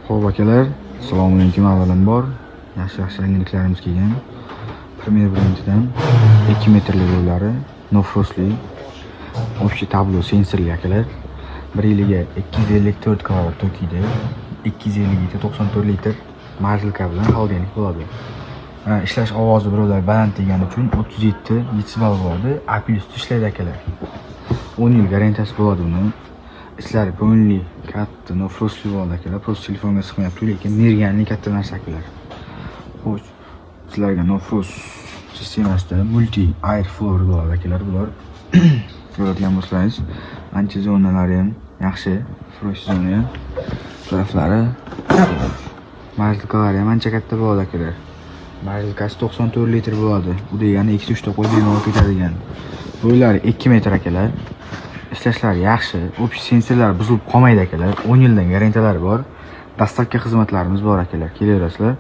Xo'p, akalar, assalomu alaykum avvalambor. Yaxshi-yaxshi yangiliklarimiz kelgan. Premier brendidan 2 metrli yo'llari, no frostli, общий tablo sensorli, akalar. Bir yiliga 254 kW tok yeydi. 252 94 litr морозилка bilan холодильник bo'ladi. Ha, ishlash ovozi birovlar baland degani uchun 37 detsibel bo'ladi. A plus ishlaydi, akalar. 10 yil garantiyasi bo'ladi uni. Ishlari полный katta, no frostli bo'ladi, akalar. Просто telefonga sig'mayapti, lekin merganlik katta narsa, akalar. Xo'sh, sizlarga no frost sistemasida multi air flow bo'ladi, akalar, bular. Ko'radigan bo'lsangiz, ancha zonalari ham yaxshi, frost zona ham taraflari, морозилка lari ham ancha katta bo'ladi, akalar. Морозилка si 94 litr bo'ladi. U degani ikkita uchta qo'y bemalol ketadigan. Bo'ylari 2 metr, akalar. Ishlashlari yaxshi. Общий sensorlar buzilib qolmaydi, akalar. 10 yildan garantiyalari bor. Доставка xizmatlarimiz bor, akalar. Kelaverasizlar.